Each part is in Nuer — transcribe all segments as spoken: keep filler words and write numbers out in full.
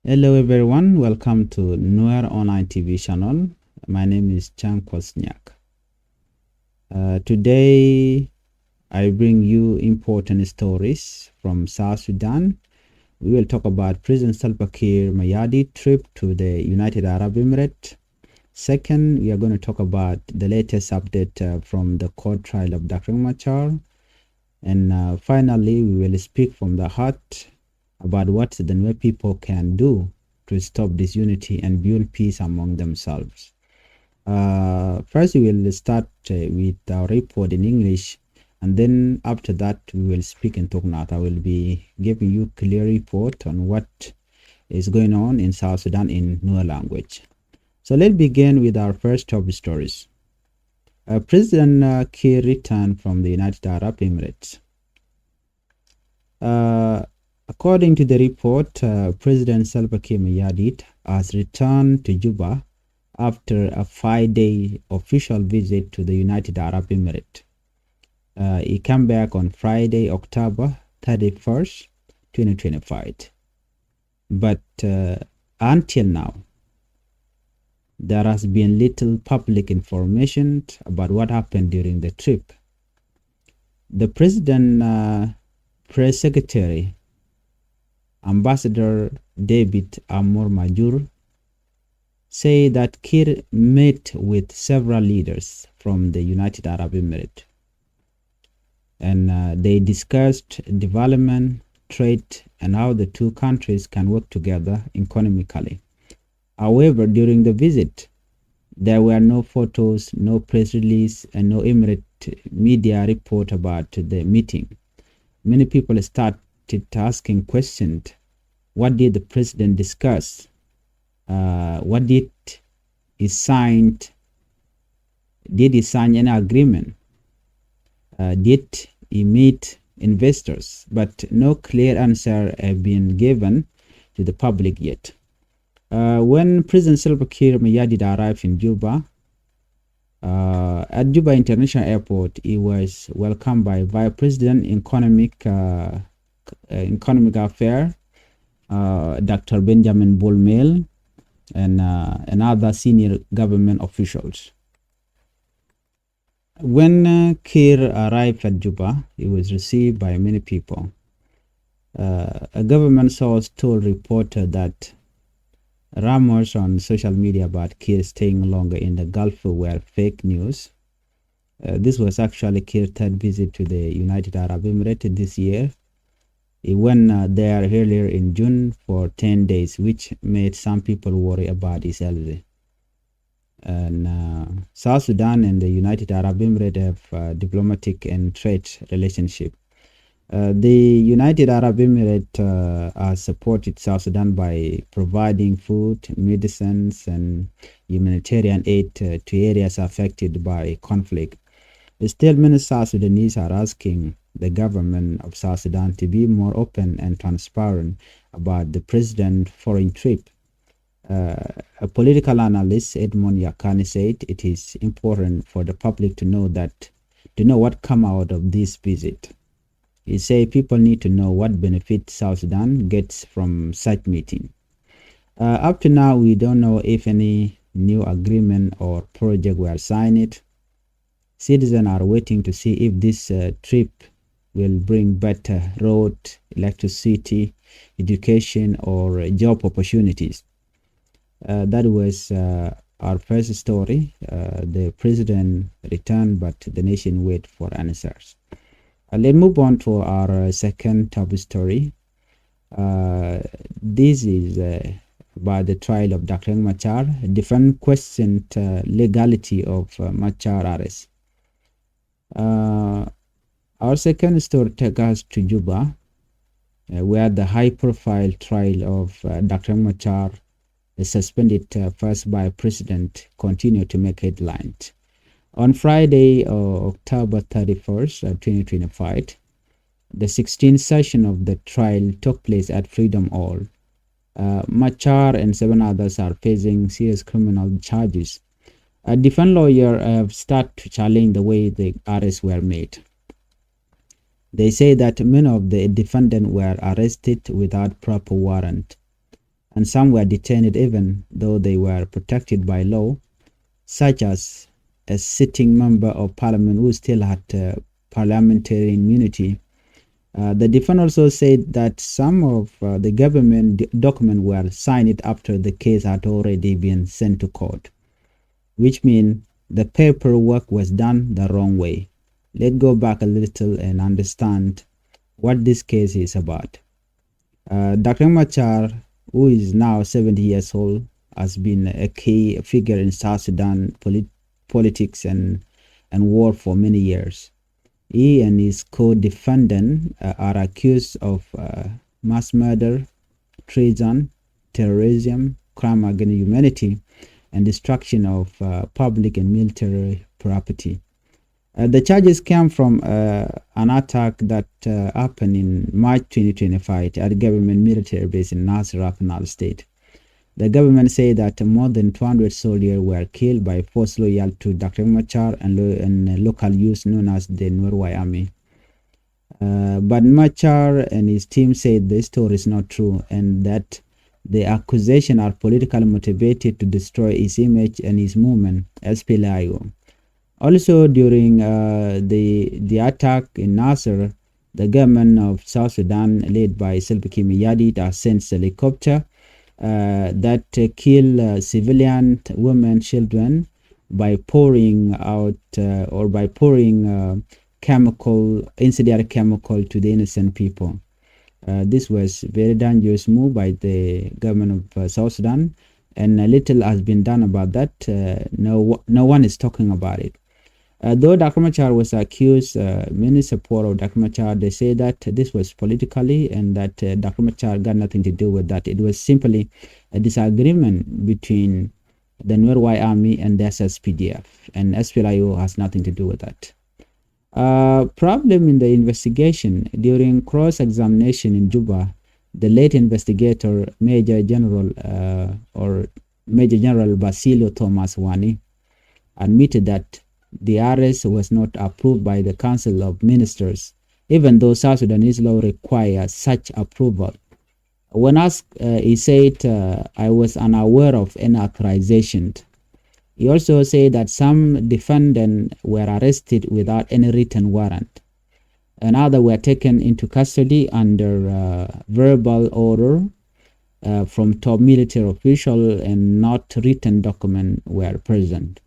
Hello everyone, welcome to Nuer Online T V channel. My name is Chang Kwasniak. Uh, today I bring you important stories from South Sudan. We will talk about President Salva Kiir Mayardit trip to the United Arab Emirates. Second, we are going to talk about the latest update uh, from the court trial of Doctor Machar. And uh, finally, we will speak from the heart about what the Nuer people can do to stop disunity and build peace among themselves. Uh, first, we will start uh, with our report in English, and then after that, we will speak in Toknath. I will be giving you clear report on what is going on in South Sudan in Nuer language. So let's begin with our first top stories. Uh, President uh, Kiir returned from the United Arab Emirates. Uh, according to the report, uh, President Salva Kiir Mayardit has returned to Juba after a five-day official visit to the United Arab Emirates. Uh, he came back on Friday, October thirty-first, twenty twenty-five. But uh, until now, there has been little public information about what happened during the trip. The president uh, press secretary, Ambassador David Amor Majur, say that Kiir met with several leaders from the United Arab Emirates, and uh, they discussed development, trade, and how the two countries can work together economically. However, during the visit, there were no photos, no press release, and no Emirate media report about the meeting. Many people started asking questions. What did the president discuss? Uh, what did he signed? Did he sign any agreement? Uh, did he meet investors? But no clear answer have been given to the public yet. Uh, when President Salva Kiir Mayardit arrived in Juba, uh, at Juba International Airport, he was welcomed by Vice President Economic uh, uh, Economic Affair, uh, Doctor Benjamin Bol Mel, and uh, and other senior government officials. When uh, Kiir arrived at Juba, he was received by many people. Uh, a government source told reporter that rumors on social media about Kiir staying longer in the Gulf were fake news. Uh, this was actually Kiir's third visit to the United Arab Emirates this year. He went uh, there earlier in June for ten days, which made some people worry about his health. And uh, South Sudan and the United Arab Emirates have uh, diplomatic and trade relationship. Uh, the United Arab Emirates uh, has supported South Sudan by providing food, medicines, and humanitarian aid uh, to areas affected by conflict. Still, many South Sudanese are asking the government of South Sudan to be more open and transparent about the president's foreign trip. Uh, a political analyst, Edmund Yakani, said it is important for the public to know that to know what come out of this visit. He said people need to know what benefit South Sudan gets from such meeting. Uh, up to now, we don't know if any new agreement or project were signed. Citizens are waiting to see if this uh, trip will bring better road, electricity, education, or uh, job opportunities. Uh, that was uh, our first story. Uh, the president returned, but the nation wait for answers. Uh, let's move on to our uh, second top story. Uh, this is uh, about the trial of Doctor Machar. Defense questioned uh, legality of uh, Machar arrest. Uh, our second story takes us to Juba, uh, where the high-profile trial of uh, Doctor Machar, the suspended uh, first vice president, continued to make headlines. On Friday, uh, October thirty-first, uh, twenty twenty-five, the sixteenth session of the trial took place at Freedom Hall. Uh, Machar and seven others are facing serious criminal charges. A defense lawyer have started to challenge the way the arrests were made. They say that many of the defendants were arrested without proper warrant. and some were detained even though they were protected by law, such as a sitting member of parliament who still had uh, parliamentary immunity. Uh, the defense also said that some of uh, the government d- documents were signed after the case had already been sent to court, which means the paperwork was done the wrong way. Let's go back a little and understand what this case is about. Uh, Doctor Machar, who is now seventy years old, has been a key figure in South Sudan polit- politics and, and war for many years. He and his co-defendant uh, are accused of uh, mass murder, treason, terrorism, crime against humanity, and destruction of uh, public and military property. Uh, the charges came from uh, an attack that uh, happened in March twenty twenty-five at government military base in Nasir, Upper Nile State. The government said that more than two hundred soldiers were killed by force loyal to Doctor Machar and, lo- and uh, local youths known as the Nuer White Army. Uh, but Machar and his team said the story is not true and that the accusations are politically motivated to destroy his image and his movement, S P L A I O. Also, during uh, the, the attack in Nasir, the government of South Sudan, led by Salva Kiir Mayardit, has sent helicopter uh, that uh, kill uh, civilian women, children by pouring out uh, or by pouring uh, chemical, incendiary chemical to the innocent people. Uh, this was very dangerous move by the government of uh, South Sudan, and a little has been done about that. Uh, no, no one is talking about it. Uh, though Doctor Machar was accused, uh, many support of Doctor Machar, they say that this was politically and that uh, Doctor Machar got nothing to do with that. It was simply a disagreement between the Nuer White Army and the S S P D F, and S P L A I O has nothing to do with that. Uh, problem in the investigation. During cross-examination in Juba, the late investigator, Major General uh, or Major General Basilio Thomas Wani, admitted that the arrest was not approved by the Council of Ministers, even though South Sudanese law requires such approval. When asked, uh, he said, uh, "I was unaware of any authorization." He also said that some defendants were arrested without any written warrant, and others were taken into custody under uh, verbal order uh, from top military official, and not written document were present.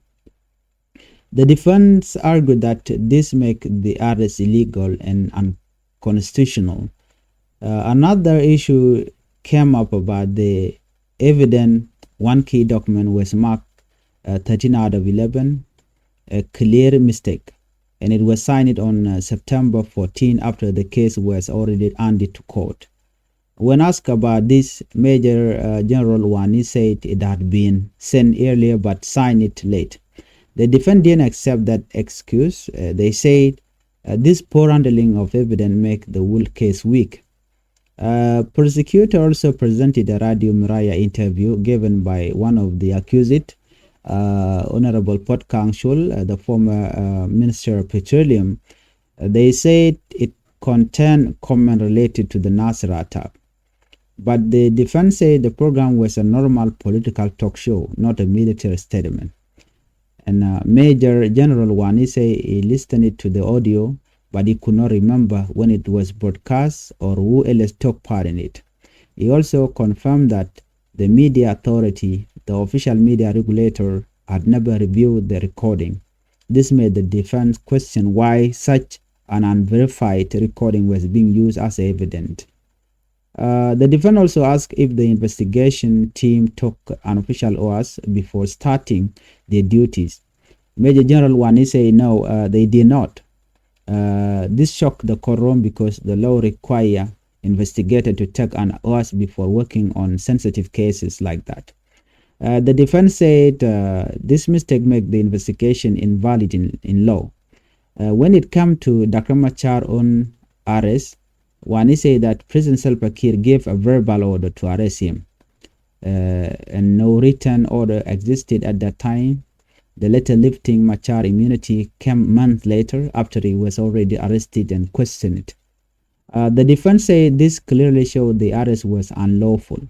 The defense argued that this make the arrest illegal and unconstitutional. Uh, another issue came up about the evidence. One key document was marked uh, thirteen out of eleven, a clear mistake, and it was signed on uh, September fourteen after the case was already handed to court. When asked about this, Major uh, General Wani said it had been sent earlier but signed it late. The defense didn't accept that excuse. Uh, they said uh, this poor handling of evidence make the whole case weak. Uh, prosecutor also presented a Radio Miraya interview given by one of the accused, uh, Honorable Pot Kang Chul, uh, the former uh, Minister of Petroleum. Uh, they said it contained comment related to the Nasir attack. But the defense said the program was a normal political talk show, not a military statement. And uh, Major General Wani said he listened to the audio, but he could not remember when it was broadcast or who else took part in it. He also confirmed that the media authority, the official media regulator, had never reviewed the recording. This made the defense question why such an unverified recording was being used as evidence. Uh, the defense also asked if the investigation team took unofficial orders before starting their duties. Major General Wani said no, uh, they did not. Uh, this shocked the courtroom because the law require investigator to take an oath before working on sensitive cases like that. Uh, the defense said uh, this mistake make the investigation invalid in, in law. Uh, when it came to Doctor Machar on arrest, Wani said that President Salva Kiir gave a verbal order to arrest him, uh, and no written order existed at that time. The letter lifting Machar immunity came months later after he was already arrested and questioned. Uh, the defense said this clearly showed the arrest was unlawful.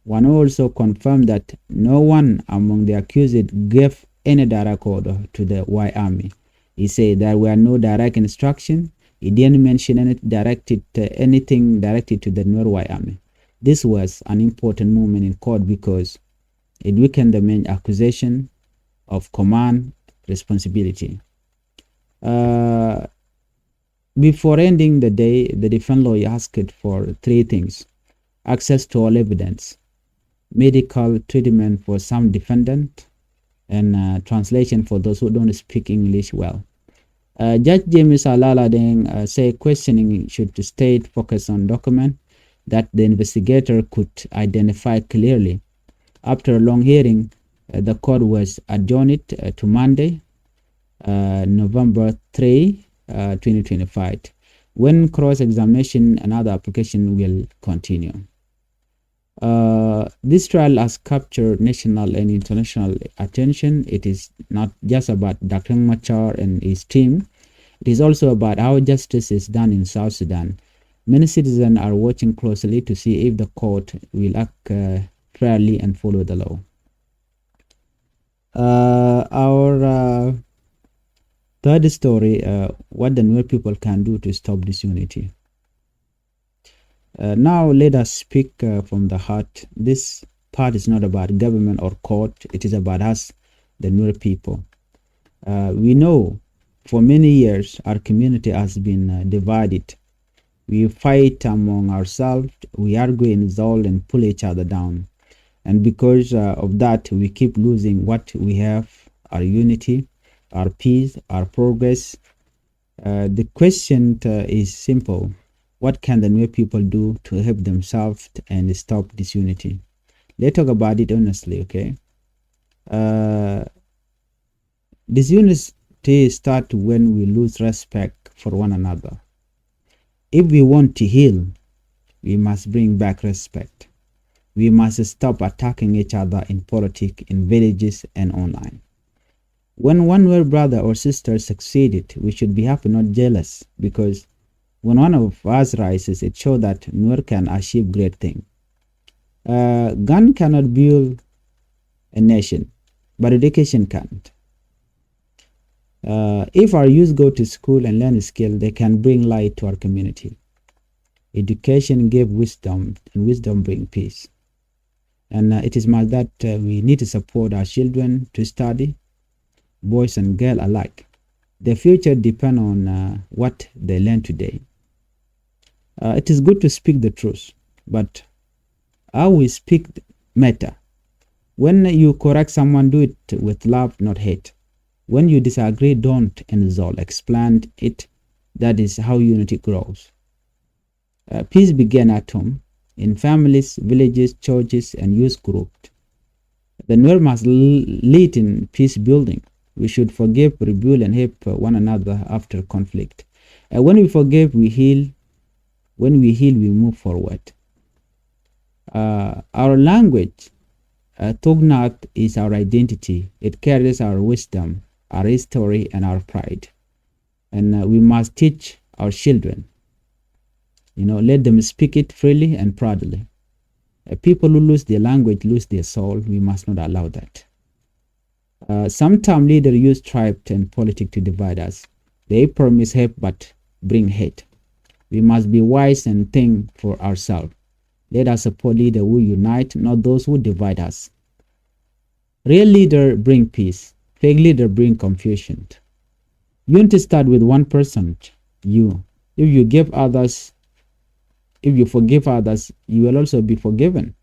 Wano also confirmed that no one among the accused gave any direct order to the White Army. He said there were no direct instruction. He didn't mention any directed, uh, anything directed to the Nuer White Army. This was an important moment in court because it weakened the main accusation of command responsibility. Uh, before ending the day, the defense lawyer asked for three things: access to all evidence, medical treatment for some defendant, and, uh, translation for those who don't speak English well. Uh, Judge James Alala then, uh, say questioning should stay focused on document that the investigator could identify clearly. After a long hearing, uh, the court was adjourned, uh, to Monday, uh, November three, uh, twenty twenty-five, when cross-examination and other application will continue. Uh, this trial has captured national and international attention. It is not just about Doctor Machar and his team. It is also about how justice is done in South Sudan. Many citizens are watching closely to see if the court will act, uh, fairly and follow the law. Uh, our, uh, third story, uh, what the Nuer people can do to stop disunity. Uh, now let us speak, uh, from the heart. This part is not about government or court. It is about us, the Nuer people. Uh, we know for many years our community has been, uh, divided. We fight among ourselves. We argue, insult, and pull each other down. And because, uh, of that, we keep losing what we have: our unity, our peace, our progress. Uh, the question, uh, is simple. What can the Nuer people do to help themselves and stop disunity? Let's talk about it honestly, okay? Uh, disunity starts when we lose respect for one another. If we want to heal, we must bring back respect. We must stop attacking each other in politics, in villages, and online. When one Nuer brother or sister succeeded, we should be happy, not jealous, because when one of us rises, it shows that Nuer can achieve great things. Uh, gun cannot build a nation, but education can't. Uh, if our youth go to school and learn a skill, they can bring light to our community. Education gave wisdom, and wisdom bring peace. And, uh, it is must that, uh, we need to support our children to study, boys and girls alike. Their future depend on, uh, what they learn today. Uh, it is good to speak the truth, but how we speak matter. When you correct someone, do it with love, not hate. When you disagree, don't insult, explain it. That is how unity grows. Uh, peace begin at home, in families, villages, churches, and youth groups. The Nuer must l-, lead in peace building. We should forgive, rebuild, and help, uh, one another after conflict. Uh, when we forgive, we heal. When we heal, we move forward. Uh, our language, uh, Tognath, is our identity. It carries our wisdom, our history, and our pride. And, uh, we must teach our children. You know, let them speak it freely and proudly. Uh, people who lose their language lose their soul. We must not allow that. Uh, sometimes leaders use tribe and politics to divide us. They promise help but bring hate. We must be wise and think for ourselves. Let us support leaders who unite, not those who divide us. Real leader bring peace. Fake leader bring confusion. Unity start with one person, you. If you give others, if you forgive others, you will also be forgiven.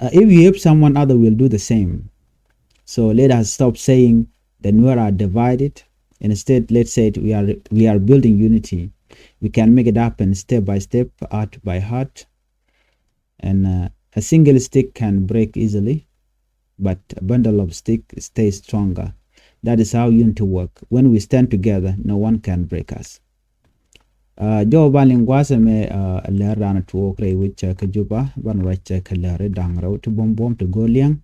Uh, if you help someone, other will do the same. So let us stop saying the Nuer are divided. Instead, let's say it, we are, we are building unity. We can make it happen step by step, heart by heart. And, uh, a single stick can break easily, but a bundle of stick stays stronger. That is how unity work. When we stand together, no one can break us. Uh, jɔw ban liŋ gua̱a̱th ɛmɛ, uh, lɛr ran tuɔɔk rɛy wec, uh, kä Juba, ban ruac, uh, kä lɛr i̱ da̱ŋ rɛw ti buɔ̱m buɔ̱m ti go̱o̱l liɛŋ.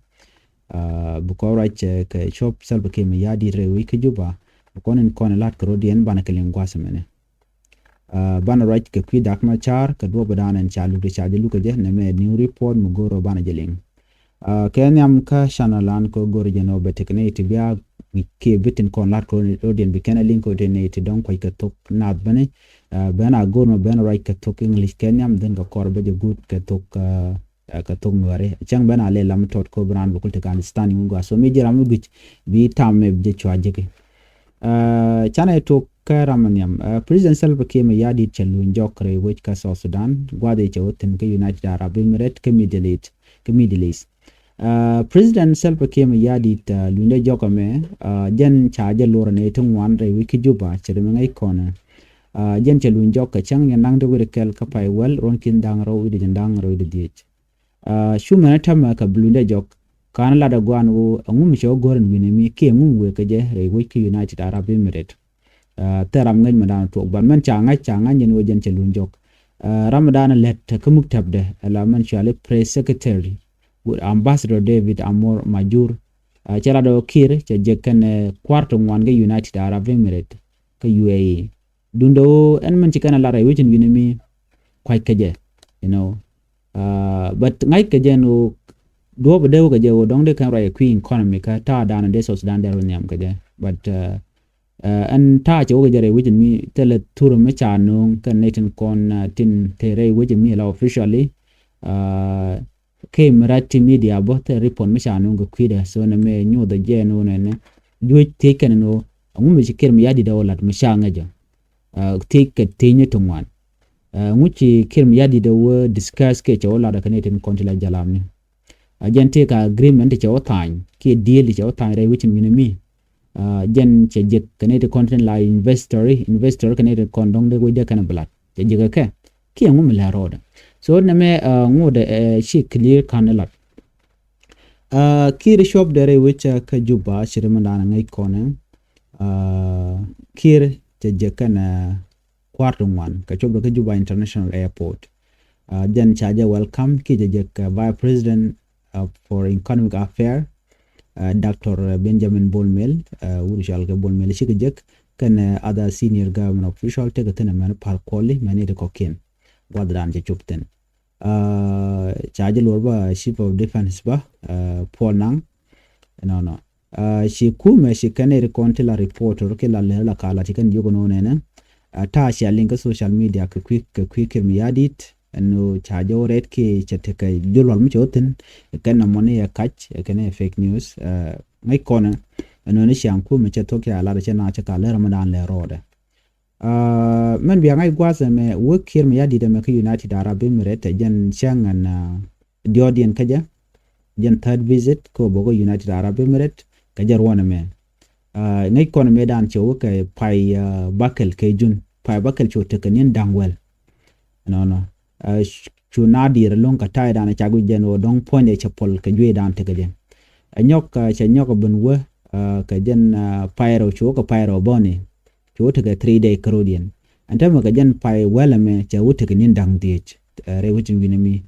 Uh, bi kɔn ruac, uh, kɛ cuɔp Salva Kiir Mayardit rɛy wec kä Juba, bi kɔn in kɔn in la̱t kɛ rɔ̱diɛn ban kɛ liŋ gua̱a̱th ɛmɛnɛ. Banɛ ruac kɛ kui̱ Dak Macar kɛ duɔ̱ɔ̱p ëëdan ɛn ca luk ti ca jɛ luk kɛ jɛ nɛmɛ new report mi go̱o̱r ɔ banɛ jɛ liŋ. Kɛ nhiam kä channel an kɛ go̱o̱r jɛ nɔ bɛ tekɛ nɛy ti bia kiɛ bi tin kɔn lat kɛ rɔ diɛn bi kɛn a liŋ kɛ rɔ diɛn nɛy ti dɔ̱ŋ kuac kɛ thok nath bäni. Bɛn a go̱o̱r mɛ bɛn ruac kɛ thok English kɛ nhiam dhin kɛ kɔr bä jɛ guut kɛ thok kɛ thok Nuɛri. Cäŋ bɛn a lɛ lam tɔt kɛ bi raan bi kul ti kɛ understanding mi gɔaa. So mi ji̱ ram mi guic bi tam mɛ bi jɛ cua ji̱ki. Canɛ tok kä ram mi nhiam. President Salva Kiir Mayardit cɛ luny jɔk rɛy wec kä South Sudan gua̱dhi cɛ wä thi̱n kä United Arab Emirates kä Middle East kä Middle East. President Salva Kiir Mayardit luny dee jɔk ɛmɛ jɛn ca jɛ lor ni ti ŋuan rɛy wec kä Juba cɛ dee mi ŋäc kɔnɛ. Jɛn cɛ luny jɔk kɛ cäŋ yɛn da̱ŋ dee wi̱r kɛl kä pay wäl ruɔ̱n ki̱n da̱ŋ rɛw wi̱dɛ jɛn da̱ŋ rɛw wi̱dɛ dhiec. Cu mɛn tämɛ kɛ bi luny dee jɔk ka̱n lat ɛ guan ɣöö ɛŋu mi cɛ wä go̱r ɛn wi̱nɛ mi kiɛ ɛŋu mi wëë kɛ jɛ rɛy wec kä United Arab Emirates. Thil ram ŋäc mɛ da̱a̱n tuɔɔk but mɛn ca ŋa̱c ca ŋa̱c jɛn ɣöö jɛn cɛ luny jɔk. Ram mɛ da̱a̱n lät kä muk täpdɛ ɛla mɛn cuali press secretary ambassador David Amor Majur. Cɛ lat ɣöö Kiir cɛ jek kɛn kua̱r ti ŋuan kä United Arab Emirates kä U A E. Duundɛ ɣöö ɛn mɛn ci kɛn a lat rɛy wec ɛn wi̱nɛ mi kua̱c kɛ jɛ, you know. But ŋa̱c kɛ jɛ ɛn ɣöö duɔ̱ɔ̱p dee wä kɛ jɛ ɣöö dɔ̱ŋ dee kɛn ruac ɛ kui̱ economy kä ta̱a̱ da̱a̱n dee South Sudan dee rɔ nhiam kɛ jɛ but ɛn ta̱a̱ cɛ wä kɛ jɛ rɛy wec ɛn mi thilɛ thurɛ mi ca no̱o̱ŋ kɛn nɛy tin kɔn tin te rɛy wec ɛn mi la officially. Kɛ mi rac ti media bä thil report mi ca no̱o̱ŋ kɛ kui̱dɛ so nɛ mɛ nyuuth ɛ jɛ ɛn ɣöö nɛnɛ juec thiec kɛn ɛn ɣöö ɛŋu mi ci Kiir Mayardit ɛ wä lat mi ca ŋäc ɛ. Thiec kɛ thiec ni ti ŋuan. Ŋu ci Kiir Mayardit ɛ wä discuss kɛ cɛ wä lat ɛ kɛ ni tin kɔn ti la jalam ni. Jɛn tëëkɛ agreement ti cɛ wä tha̱a̱ny kiɛ deal ti cɛ wä tha̱a̱ny rɛy wec in wi̱n mi. Jɛn cɛ jek kɛ ni ti kɔn tin la investor investor kɛ ni ti kɔn dɔ̱ŋ dee wec dee kɛn ɛ bi lat cɛ jek ɛ kɛ kiɛ ŋu mi lɛ rɔɔdɛ. So nɛ mɛ ŋuɔdɛ ci clear ka̱n ɛ lat. Kiir cuɔpdɛ rɛy wec kä Juba ci ri mi da̱a̱n ŋäc kɔnɛ. Kiir cɛ jek kɛn kua̱r ti ŋuan kɛ cuɔpdɛ kä Juba International Airport. Jɛn ca jɛ welcome kiɛ cɛ jek Vice President for Economic Affair, Doctor Benjamin Bol Mel, wut cual kɛ Bol Mel cikɛ jek kɛn other senior government official tekɛ thin mɛn Pal Kuɔli mɛn iti kɔkiɛn guath dan cɛ cop thin. Ca jɛ luɔr bä Chief of Defence bä Paul Nang. Nɔnɔ ci kumɛ ci kɛn iri kɔn ti la reporter ki la lɛ la kala ti kɛn jiök nɔ nɛnɛ. Ta̱a̱ cia liŋ kä social media kɛ kui̱ kɛ kui̱ Kiir Mayardit ɛn ɣöö ca jɛ wä rɛt kiɛ cɛ tekɛ jol wal mi cɛ wä thi̱n. Kɛn nɔmɔ ni ɛ kac kɛn ɛ fake news. Ŋäc kɔnɛ ɛn ɣöö ni ciaŋ kumɛ cɛ thok ca lat cɛ na cɛ ka lɛ rɔmɔ dan lɛ rɔɔdɛ. Mɛn bia ŋa̱c gua̱a̱th ɛmɛ wä Kiir Mayardit ɛmɛ kä United Arab Emirates ɛ jɛn cäŋ ɛn diɔɔdiɛn kä jɛ. Jɛn third visit kä bä kä United Arab Emirates kä jɛ ruɔ̱n ɛmɛ. Ŋäc kɔn ɛmɛ dan cɛ wä kɛ pay bakɛl kɛ jun pay bakɛl cɛ wä tekɛ ni̱n da̱ŋ wɛl. Nɔnɔ cu na diɛɛr lo̱ŋ kɛ ta̱ydan cak wi̱c jɛn wä dɔ̱ŋ puɔ̱nydɛ cɛ puɔl kɛ jueydan tekɛ jɛ. Ɛ nyɔk cɛ nyɔk ɛ ben wä kɛ jɛn pay rɛw cu wä kɛ pay rɛw bɔni. Cu wä tekɛ three day kärodiɛn ɛn täämɛ kɛ jɛn pay wɛl ɛmɛ cɛ wä tekɛ ni̱n da̱ŋ dhiec. Rɛy wä cin wi̱n ɛmi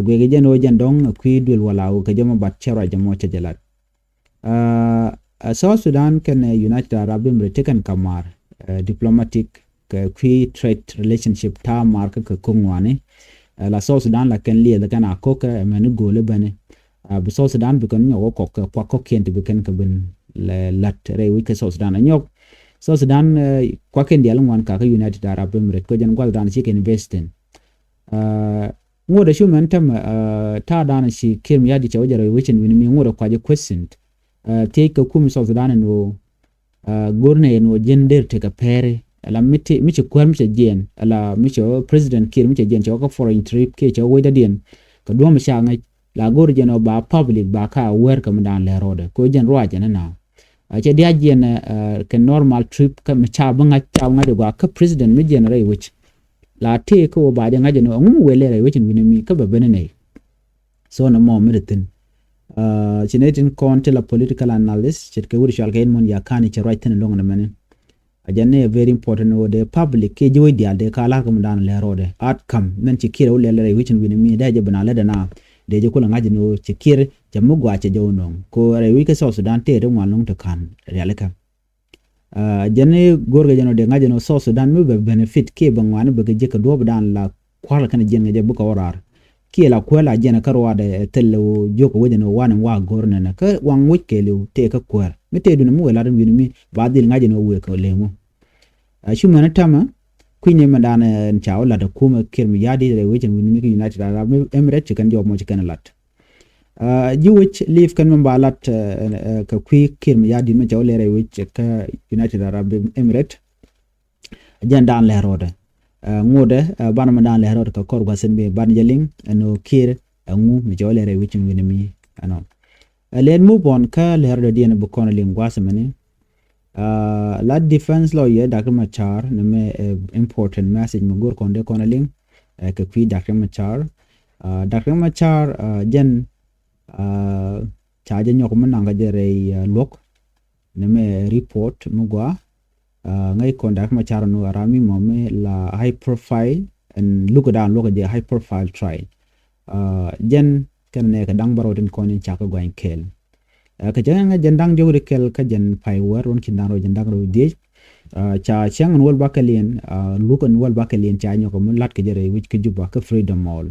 guiɛkɛ jɛn wä jɛn dɔ̱ŋ kui̱ duël wala wä kɛ jɛ mɔ bat cɛ ruac jɛ mɔ cɛ jɛ lat. South Sudan kɛnɛ United Arab Emirates tekɛn kamar diplomatic kɛ kui̱ trade relationship ta̱a̱ mar kä kɛ ko̱k ŋuani. La South Sudan la kɛn liɛth kɛn a ko̱kɛ ɛmɛni go̱o̱lä bäni. Bi South Sudan bi kɛn nyɔk wä kɔk kɛ kuak kɔkiɛn ti bi kɛn kɛ bin lät rɛy wi̱c kɛ South Sudan a nyɔk. South Sudan kuakɛn diaal ŋuan kakä United Arab Emirates kɛ jɛn guath dan ci kɛn investin. Ŋuɔ̱t a cu mɛn tämɛ ta̱a̱ dan ci Kiir Mayardit cɛ wä jɛ rɛy wecin wi̱ni mi ŋuɔ̱t a kuac a question. Thiec kɛ kum South Sudan ɛn ɣöö go̱r nɛ ɛn ɣöö jiɛn der tekɛ pɛri ala mi ci kuäär mi cɛ jiɛn ala mi cɛ president Kiir mi cɛ jiɛn cɛ wä kä foreign trip kiɛ cɛ wä wecdädiɛn. Kɛ duɔ̱m ca ŋäc la go̱r jɛn ɣöö ba public ba ka aware kɛ mi daan lɛ rɔɔdɛ kɛ ɣöö jɛn ruac ɛn ɛn a cɛ diac jiɛn kɛ normal trip kä mi ca bi ŋa̱c ca bi ŋa̱c ɛ gɔaa kä president mi jiɛn rɛy wec. La tëë kä wä ba jɛ ŋa̱c ɛn ɣöö ɛŋu mi wëë lɛ rɛy wec ɛn wi̱ni mi kä bɛ ben ɛn ɛ. So nɔmɔ mi ti thi̱n. Ci nɛy tin kɔn ti la political analyst ce̱tkɛ wut cual kɛ in mun ya ka̱n i̱ cɛ ruac thi̱n lo̱ŋ nɛmɛni. A jɛn ni a very important wä dee public kiɛ ji̱ wec diaal dee ka la̱r kɛ mun da̱a̱n lɛ rɔɔdɛ outcome mɛn ci Kiir a wä lɛl rɛy wecin wi̱ni mi dee jɛ ben a lät ɛn a dee jɛ kulɛ ŋa̱c ni wä ci Kiir cɛ mi gɔaa cɛ jɛ wä nöŋ ko rɛy wec kä South Sudan tëë ti ŋuan lo̱ŋ ti ka̱n rialikä. Jɛn i̱ go̱rkɛ jɛn ɔ dee ŋa̱c jɛn ɔ South Sudan mi bɛ benefit kiɛ bɛ ŋuani bɛ kɛ jiäk kɛ duɔ̱ɔ̱p dan la kua̱r kɛ ni jiɛn kɛ jɛ bikɛ wä raar. Kiɛ la kuäär la jiɛn kä ruaadɛ thil jiök kɛ wecɛ ni wan in wa go̱r nɛnɛ kä waŋ wec kɛɛliw tëë kä kuäär mi tëë duni mi wëë lat in wi̱ni mi ba dhil ŋa̱c jɛn ɔ wëë kɛ lemu. Cu mɛn tämɛ kui̱ny ni mɛn dan in ca wä lat ɛ kumɛ Kiir Mayardit rɛy wec in wi̱ni mi kä United Arab Emirates ci kɛn jɔɔk mɔ ci kɛn lat. Ji̱ wec live kɛn mɛn ba lat kɛ kui̱ Kiir Mayardit mɛn ca wä lɛ rɛy wec kä United Arab Emirates. Jɛn dan lɛ rɔɔdɛ ŋotdɛ banɛ mɛn dan lɛ rɔɔdɛ kɛ kɔr gua̱thin bi ban jɛ liŋ ɛn ɣöö Kiir ɛŋu mi ca wä lɛ rɛy wec in wi̱ni mi ɛnɔ. Ɛ lɛn move on kä lɛ rɔɔdɛ diɛn bi kɔn liŋ gua̱th mɛni. La defense lawyer Doctor Machar ni mɛ important message mi go̱r kɔn dee kɔn liŋ kɛ kui̱ Doctor Machar. Doctor Machar jɛn ca jɛ nyɔk mi naŋ kä jɛ rɛy luɔk ni mɛ report mi gua ŋäc kɔn Doctor Machar ni ram mi mɔ mi la high profile ɛn luk dan luɔk jɛ high profile trial. Jɛn kɛn nɛ kɛ daŋ bärɔw tin kɔn in ca kɛ guany kɛɛl. Kɛ cɛ ŋɛ jɛn daŋ jok ri kɛl kä jɛn pay wär run ci daŋ rɔ jɛn daŋ rɔ dhiec. Ca cɛŋ in wäl bakɛ liɛn luk in wäl bakɛ liɛn ca nyɔk mi lat kɛ jɛ rɛy wi̱c kä Juba kä Freedom Mall.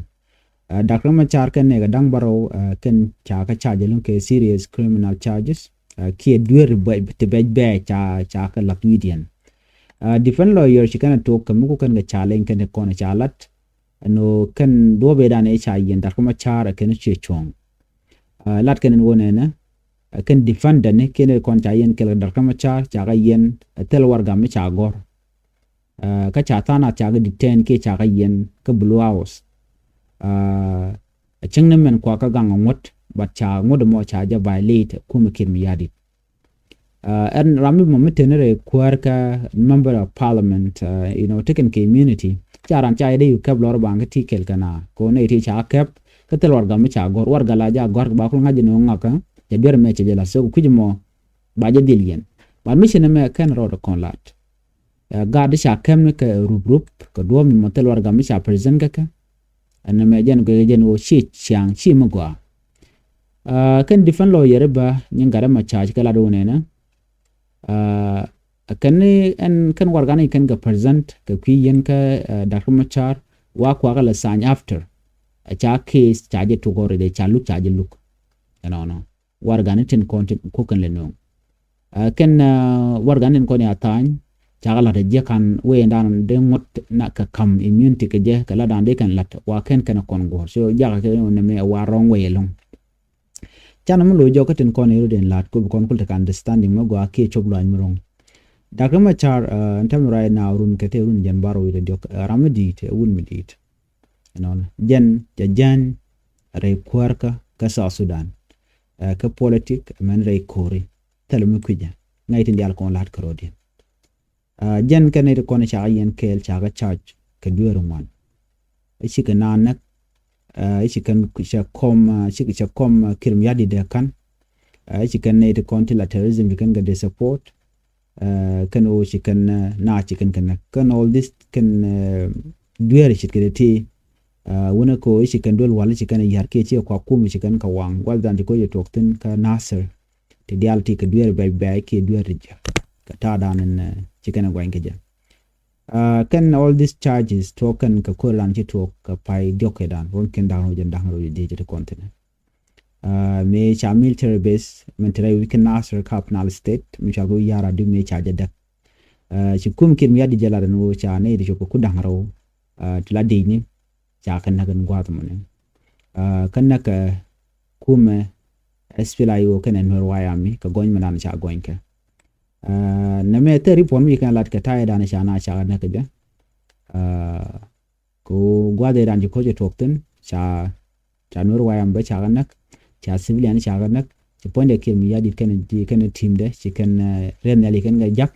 Doctor Machar kɛn nɛ kɛ daŋ bärɔw kɛn ca kɛ charge lun kɛ serious criminal charges. Kiɛ duer ti bɛc bɛ ca ca kɛ lat wi̱diɛn. Defense lawyer ci kɛn a tok kɛ mi ku kɛn kɛ ca leny kɛn kɔn ca lat. Ɛn ɣöö kɛn duɔ̱ɔ̱p ëëdan ëë ca yiɛn Doctor Machar ɛ kɛn ciɛ cuɔ̱ɔ̱ŋ. Lat kɛn ɛn ɣöö nɛnɛ ɛ kɛn defendant ni kɛn ɛ kɔn ca yiɛn kɛl Doctor Machar ca kɛ yiɛn ɛ thil warɛgak mi ca gɔ̱r. Kä ca tha̱a̱ŋ nath ca kɛ detain kiɛ ca kɛ yiɛn kä Blue House. Ɛ cäŋ ni mɛn kua kä gaŋ ɛ ŋuɔ̱t but ca ŋuɔ̱t ɛmɔ ca jɛ violate kumɛ Kiir Mayardit. Ɛn ram mi mɔ mi teni rɛy kuäär kä member of parliament, you know, tekɛn kɛ immunity. Ca ran ca yɛ dee yu kɛp lɔr baŋ kä ti kɛl kɛ na ko nɛy ti ca kɛp kä thil warɛgak mi ca gɔr warɛgak la ja gɔr ba kul ŋa̱c ni ŋakä. Ca duer mɛ cɛ jɛ la so kui̱c mɔ ba jɛ dhil yɛn. But mi ci ni mɛ kɛn rɔɔd kɔn lat. Gat di ca kɛm ni kɛ rup rup kɛ duɔ̱ɔ̱p mi mɔ thil warɛgak mi ca present kä kɛ. Ɛn mɛ jɛn guic jɛn ɣöö ci ciaŋ ci mi gɔaa. Kɛn defense lawyer bä nyin gat ɛmɔ charge kɛ lat wun ɛnɛ. Kɛn ni ɛn kɛn warɛgak ni kɛn kɛ present kɛ kui̱ yɛn kä Doctor Machar wa kuakä la sign after. Ca case ca jɛ tuk already ca luk ca jɛ luk. Ɛnɔnɔ warɛgak ni tin kɔn tin kukɛn lɛ nööŋ. Kɛn warɛgak ni tin kɔn ya tha̱a̱ny cakɛ la̱t a jiäk kan wee dan dee ŋuɔ̱t na kɛ ka̱m immunity kɛ jɛ kɛ la dan dee kɛn la̱t wa kɛn kɛn kɔn guɔ̱r so jakä kɛ nɛ mɛ wa wrong way ɛlɔ̱ŋ. Canɛ mi lo̱c jɔk kä tin kɔn i̱ rut in la̱t ku bi kɔn kul tekɛ understanding mi gɔaa kiɛ cop luany mi ro̱ŋ. Doctor Machar ɛn tɛm right now run kɛ te run jɛn bar wi̱i̱ diɔk ram mi di̱i̱t ɛ wun mi di̱i̱t. Ɛnɔn jɛn jɛ jɛn rɛy kuäärkä kä South Sudan. Kä politik mɛn rɛy ko̱ri thil mi kui̱cä ŋäc tin diaal kɔn la̱t kärɔ̱diɛn. Jɛn kɛn nɛy ti kɔn cakɛ yɛn kɛɛl cakɛ charge kɛ dueeri ŋuan. I̱ cikɛ naan näk i̱ ci kɛn cɛ kɔm i̱ cikɛ cɛ kɔm Kiir Mayardit dee ka̱n. I̱ ci kɛn nɛy ti kɔn ti la terrorism ci kɛn kɛ dee support. Kɛn ɣöö ci kɛn na ci kɛn kɛ näk kɛn all this kɛn dueeri ce̱tkɛ dee ti. Wunɛ kɛ ɣöö i̱ ci kɛn duel wal i̱ ci kɛn yar kiɛ ci kua kum i̱ ci kɛn kɛ waŋ guath dan ci koc ɛ tuɔk thi̱n kä Nasir. Ti diaal ti kɛ dueer bɛc bɛc kiɛ dueer ti jiäk kɛ ta̱a̱ dan in ci kɛn ɛ guany kɛ jɛ. Kɛn all these charges tuɔk kɛn kɛ ko̱r dan ci tuɔk kɛ pay diɔk kɛ dan ruɔn kɛn da̱ŋ rɛw jɛn da̱ŋ rɛw jɛ dhiec ti kɔn thi̱n. Mëë ca military base mɛn ti rɛy wi̱c kä Nasir kä Upper Nile State mi ca kɛ wi̱c ya̱r adi mëë ca jɛ däk. Ci kum Kiir Mayardit jɛ lat ɛn ɣöö ca nɛy ti cop kɛ ku da̱ŋ rɛw ti la diecni. Ca kɛ näk in gua̱a̱th mɔni. Kä näk kɛ kumɛ S P L A I O kɛnɛ Nuer White Army kɛ gɔny mi dan ca gɔny kɛ. Nɛ mɛ thɛ report mi ci kɛn lat kɛ ta̱yɛ dan ca na ca kɛ näk kɛ jɛ. Kɛ gua̱a̱th ɛ dan ci ko̱c ɛ tuɔk thi̱n ca ca Nuer White Army bä ca kɛ näk. Ca civilian ca kɛ näk. Ci puɔ̱nydɛ Kiir Mayardit kɛnɛ team dɛ ci kɛn riɛth nhiali kɛn kɛ jak.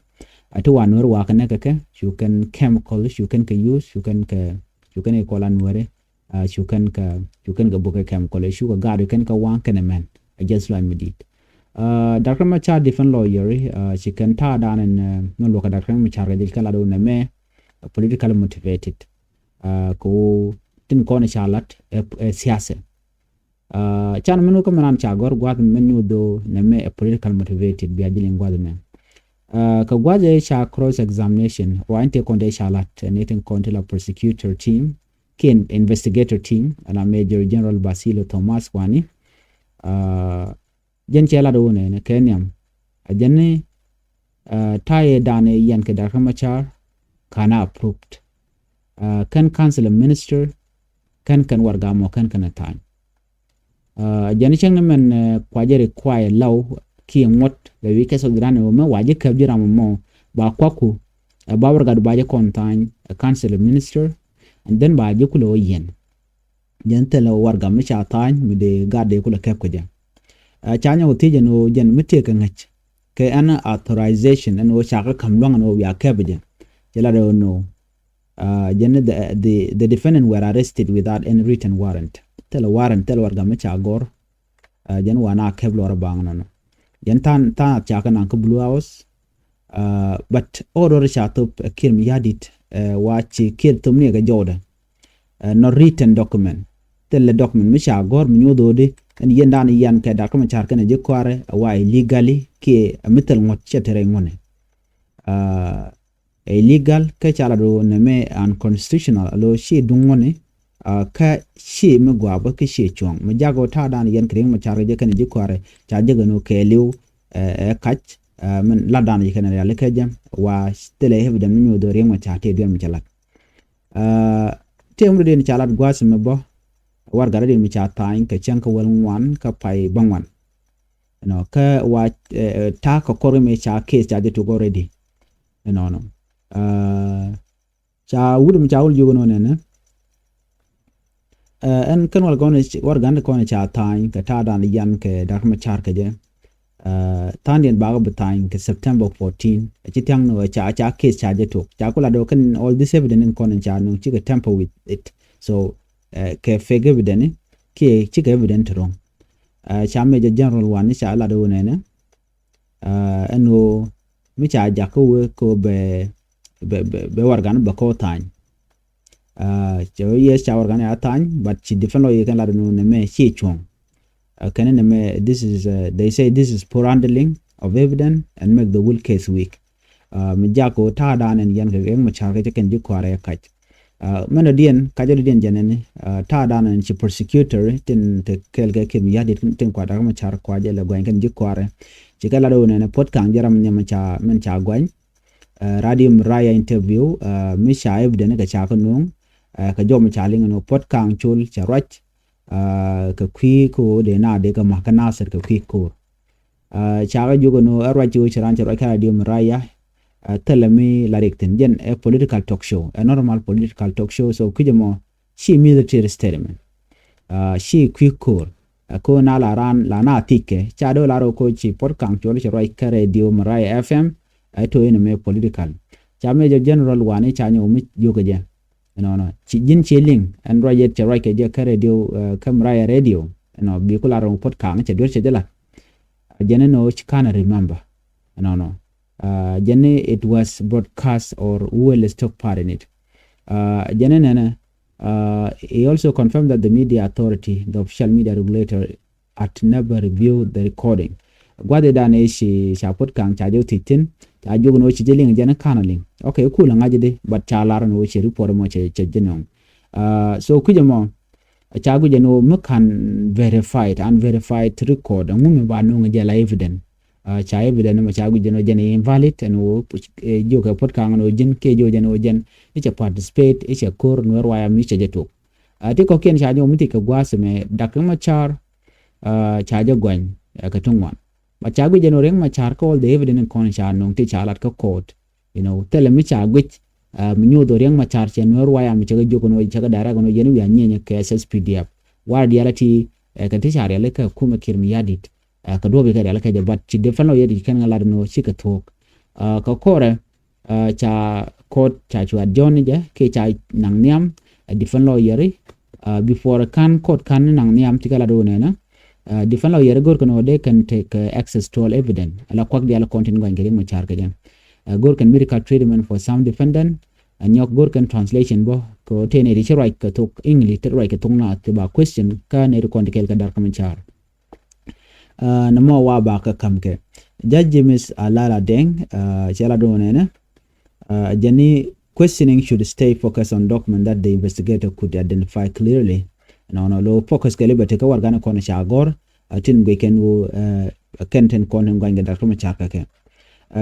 A ti wa Nuer wa kɛ näk kɛ kɛ cu kɛn chemical cu kɛn kɛ use cu kɛn kɛ cu kɛn kɛ kɔl a Nuɛri. Cu kɛn kɛ cu kɛn kɛ bukɛ chemical cu kɛ gaat kɛn kɛ waŋ kɛnɛ mɛn. A jɛth luany mi di̱i̱t. Doctor Machar defense lawyer ci kɛn ta̱a̱ dan ɛn mi luɔkɛ Doctor Machar kɛ jɛ ci kɛn lat wun ɛmɛ. Political motivated. Kɛ ɣöö tin kɔn ca lat ɛ siasa. Can mɛn wä kä mɛn an ca gɔr gua̱th mɛn ni wä dho̱ nɛ mɛ ɛ political motivated bia jiliŋ gua̱th mɛ. Kɛ gua̱th ëë ca cross examination, ruac in tëë kɔn dee ca lat, ni tin kɔn ti la prosecutor team kiɛ investigator team, ala Major General Basilio Thomas Wani. Jɛn cɛ lat wun ɛn kɛ nhiam, a jɛn ni ta̱yɛ dan ɛ yɛn kɛ Doctor Machar kana approved. Kɛn council of minister, kɛn kɛn warɛga mɔ kɛn kɛn a tha̱a̱ny. Jɛn cäŋ ni mɛn kuacä require law kiɛ ŋuɔ̱t bɛ wi̱i̱ kɛ South Sudan ɛ mɛ wa ji̱ käp ji̱ ram mɔ ba kuaku, ba warɛgadu ba ji̱ kɔn tha̱a̱ny ɛ council of minister, and then ba ji̱ kulɛ wä yɛn. Jɛn thilɛ warɛga mi ca tha̱a̱ny mi dee gat dee kulɛ käp kɛ jɛ. Ca nyɔk thiec ɛn ɣöö jɛn mi tëëkɛ ŋäc kɛ ɛn authorization ɛn ɣöö ca kä ka̱m lua̱ŋ ɛn ɣöö bia käp jɛ. Cɛ lat ɛ ɣöö no. Jɛn the, the, the defendant were arrested without any written warrant. Thilɛ warrant, thilɛ warɛga mi ca gɔr. Jɛn wa na käp luɔr a baŋ nɔnɔ. Jɛn than, than a ca kä naŋ kä Blue House. But order ca thop ɛ Kiir mi ya̱di̱t, wa ci Kiir thop ni kɛ jɔwdɛ. Not written document. Thilɛ document mi ca gɔr mi nyoth ɣöödi ɛn yɛn dan yɛn kɛ Doctor Machar kɛnɛ ji̱ kɔaarɛ ɛ wa illegally kiɛ ɛ mi thil ŋuɔ̱t cɛ te rɛy ŋuɔ̱ni. Illegal kä ca lat ɣöö nɛmɛ unconstitutional, alo ci duŋ ŋuɔ̱ni. Kä ci mi gua̱a̱pä kä ci cuɔ̱ŋ mi jak ɣöö ta̱a̱ dan yɛn kɛ Riek Machar kɛ jɛ kɛnɛ ji̱ kɔaarɛ ca jek ɛn ɣöö kɛɛliw ɛ kac. Min lat dan yɛ kɛnɛ riali kä jɛ wa thilɛ evidence mi nyoth ɣöö Riek Machar tëë duel mi ca lat. Tëë mi rɔ diɛn ca lat gua̱a̱th mi bä warɛga rɔ diɛn mi ca tha̱a̱ny kɛ cäŋ kä wäl ŋuan kä pay bä ŋuan. Ɛnɔ kä wa ta̱a̱ kɛ kɔr mi ca case ca jɛ tuk already. Ɛnɔnɔ ca wut mi ca wul jiök ɛnɔ nɛnɛ. Ɛn kɛn warɛga kɔn, warɛga kɔn ca tha̱a̱ny kɛ ta̱a̱ dan yan kɛ Doctor Machar kɛ jɛ. Tha̱a̱ŋdiɛn bakɛ bi tha̱a̱ny kɛ September fourteen. Ci thia̱ŋ ni wä ca, ca case ca jɛ tok ca kula dɔ̱ kɛn all this evidence in kɔn in ca nuŋ cikɛ tamper with it. So kɛ fake evidence kiɛ cikɛ evidence ti ro̱ŋ. Ca Major General Wani ca lat wä nɛnɛ. Ɛn ɣöö mi ca jak kä wee kä bɛ, bɛ, bɛ warɛgan bɛ kɔ tha̱a̱ny. Cɛ wee yes ca warɛgan ya tha̱a̱ny, but ci defense lawyer kɛn lat ɛn ɣöö nɛmɛ ci cuɔ̱ŋ. Kɛn nɛmɛ this is, they say this is poor handling of evidence and make the whole case weak. Mi jak ɣöö ta̱a̱ dan ɛn yɛn kɛ Riek Machar kɛ cɛ kɛn ji̱ kɔaarɛ kac. Mɛn dɔ̱diɛn kacä dɔ̱diɛn jɛn ɛn ta̱a̱ dan ɛn ci prosecutor tin te kɛɛl kɛ Kiir mi ya̱di̱t tin kua Doctor Machar kua jɛ lɛ gua̱ny kɛn ji̱ kɔaarɛ. Ci kɛ lat ɣöö nɛn puɔ̱t ka̱a̱ŋ jɛ ram nyɛ mi ca, min ca gua̱ny. Radio Muraya interview mi ca evidence kɛ ca kä nuɔ̱ŋ. Kɛ jɔm ca liŋ ɛn ɣöö puɔ̱t ka̱a̱ŋ col cɛ ruac kɛ kui̱ ko̱o̱r dee na dee kɛ ma̱k kä Nasir kɛ kui̱ ko̱o̱r. Ca kɛ jiök ɛn ɣöö ɛ ruac ci ɣöö ci raan cɛ ruac kä Radio Muraya. Thilɛ mi la riɛk thi̱n jɛn ɛ political talk show, ɛ normal political talk show. So kui̱c ɛmɔ ci military statement. Ci kui̱ ko̱o̱r ɛ ko̱o̱r na la raan la na thi̱ckɛ ca do̱ la rɔ ko̱o̱r ci puɔ̱t ka̱a̱ŋ col cɛ ruac kä Radio Muraya F M. Ɛ to̱ in ɛmɛ political ca Major General Wani ca nyɔk mi jiök ɛ jɛ. Ɛnɔnɔ ci ji̱n ci liŋ ɛn ruac yet cɛ ruac kɛ jɛ kä radio, kä Muraya Radio. Ɛnɔ bi ku lar rɔ puɔ̱t ka̱a̱ŋ cɛ duer cɛ jɛ lat. Jɛn ɛnɔ ci ka̱n remember. Ɛnɔnɔ jɛn it was broadcast or who will take part in it. Jɛn ɛnɛnɛ he also confirmed that the media authority, the official media regulator, at never review the recording. Gua̱dhi dan ëë ci ca puɔ̱t ka̱a̱ŋ ca jɛ thiec thi̱n ca jiök ni wä ci jɛ liŋ jɛn ka̱n a liŋ. Okay, cool, ŋa̱c di, but ca lar ni wä ci report mɔ cɛ cɛ jɛ nɔŋ. So kui̱c ɛmɔ ca guic ɛn wä mi ka̱n verified, unverified record ɛŋu mi ba nɔŋ jɛ la evidence. Ca evidence mɔ ca guic ɛn wä jɛn invalid ɛn wä jiök ɛ puɔ̱t ka̱a̱ŋ ɛn wä ji̱n kiɛ jiök jɛn wä jɛn i̱ cɛ participate i̱ cɛ ko̱r ni wä ruaya mi cɛ jɛ tok. Ti kɔ̱kiɛn ca nyɔk mi ti kɛ gua̱a̱th ɛmɛ Doctor Machar ca jɛ guany kɛ ti ŋuan. But ca guic ɛn ɣöö Riek Machar kä all the evidence in kɔn ca nuŋ ti ca lat kä court. You know, thilɛ mi ca guic mi nyoth ɣöö Riek Machar cɛ nueer waya mi cɛ kɛ jiök ɛn ɣöö cɛ kɛ direct ɛn ɣöö yɛn wiaa nyieny kɛ S S P D F. War diaal a ti kɛ ti ca riali kɛ kumɛ Kiir mi ya̱di̱t. Kɛ duɔ̱ɔ̱p ikɛ riali kɛ jɛ, but ci defense lawyer ti kɛn ŋɛ lat ɛn ɣöö cikɛ thuɔ̱k. Kɛ kɔrɛ ca court ca cuat jɔn ni jɛ kiɛ ca naŋ nhiam defense lawyer. Before ka̱n court ka̱n ni naŋ nhiam ti kɛ lat wä nɛnɛ. Defense lawyer go̱r kɛn wä dee kɛn take access to all evidence ala kuak diaal kɔn tin guany kɛ Riek Machar kɛ jɛ. Go̱r kɛn medical treatment for some defendant. Nyɔk go̱r kɛn translation bä kɛ wä tëë nɛy ti ci ruac kɛ thok English ti ruac kɛ thok naath ti ba question kä nɛy ti kɔn ti kɛɛl kɛ Doctor Machar. Nɛ mɔ wa ba kä ka̱m kɛ. Judge James Alala Deng, cɛ la duŋ nɛnɛ, jɛn ni questioning should stay focused on document that the investigator could identify clearly. Nɔnɔ lo focus kɛ li bɛ ti kä warɛgani kɔn ca gɔr, tin guic kɛn wo kɛn tin kɔn tin gua̱ny kɛ Doctor Machar kɛ kɛ.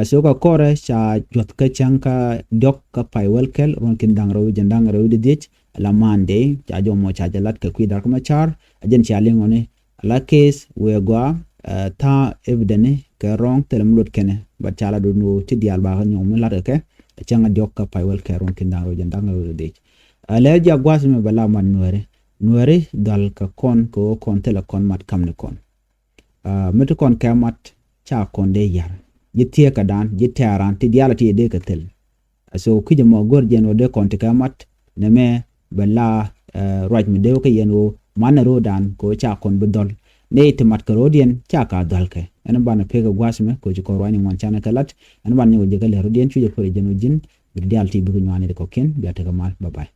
So kɛ kɔrɛ ca juɔth kä cäŋ kä diɔk kä pay wɛl kɛl ruɔ̱n kin da̱ŋ rɛw jɛn da̱ŋ rɛw di dhiec la Monday, ca jɔmɔ ca jɛ lat kɛ kui̱ Doctor Machar, a jɛn ca liŋ ɔ ni ala case wëë gɔaa, tha̱a̱ŋ evidence kɛ wrong thilɛ mi luɔt kɛnɛ, but ca la dun wo ti diaal ba kä nyɔk mi lat kɛ kɛ cäŋ a diɔk kä pay wɛl kɛl ruɔ̱n kin da̱ŋ rɛw jɛn da̱ŋ rɛw di dhiec. Lɛ jiak gua̱a̱th mi bɛ la mat Nuɛri. Nuɛri dhɔl kɛ kɔn kɛ ɣöö kɔn thilɛ kɔn mat ka̱m ni kɔn. Mi ti kɔn kɛ mat ca kɔn dee yar ji̱ thieekädan, ji̱ tɛ̈ran ti diaal a ti yɛ dee kɛ thil. So kui̱c ɛmɔ go̱r jɛn ɣöö dee kɔn ti kɛ mat nɛmɛ bɛ la ruac mi dee wä kä yɛn ɣöö man ni ro̱o̱dan kɛ ɣöö ca kɔn bi dhɔl. Nɛy ti mat kɛ ro̱o̱diɛn ca ka dhɔl kɛ. Ɛn banɛ pek ɛ gua̱a̱th mɛ kɛ ɣöö ci kɔn ruac ni ŋuan canɛ kɛ lat. Ɛn banɛ nyɔk ji̱ kɛ lɛ ro̱o̱diɛn cucɛ pär jɛn ɣöö ji̱n bi diaal ti bikɛ nyuani ti kɔ̱kiɛn bia tekɛ mal. Bye bye.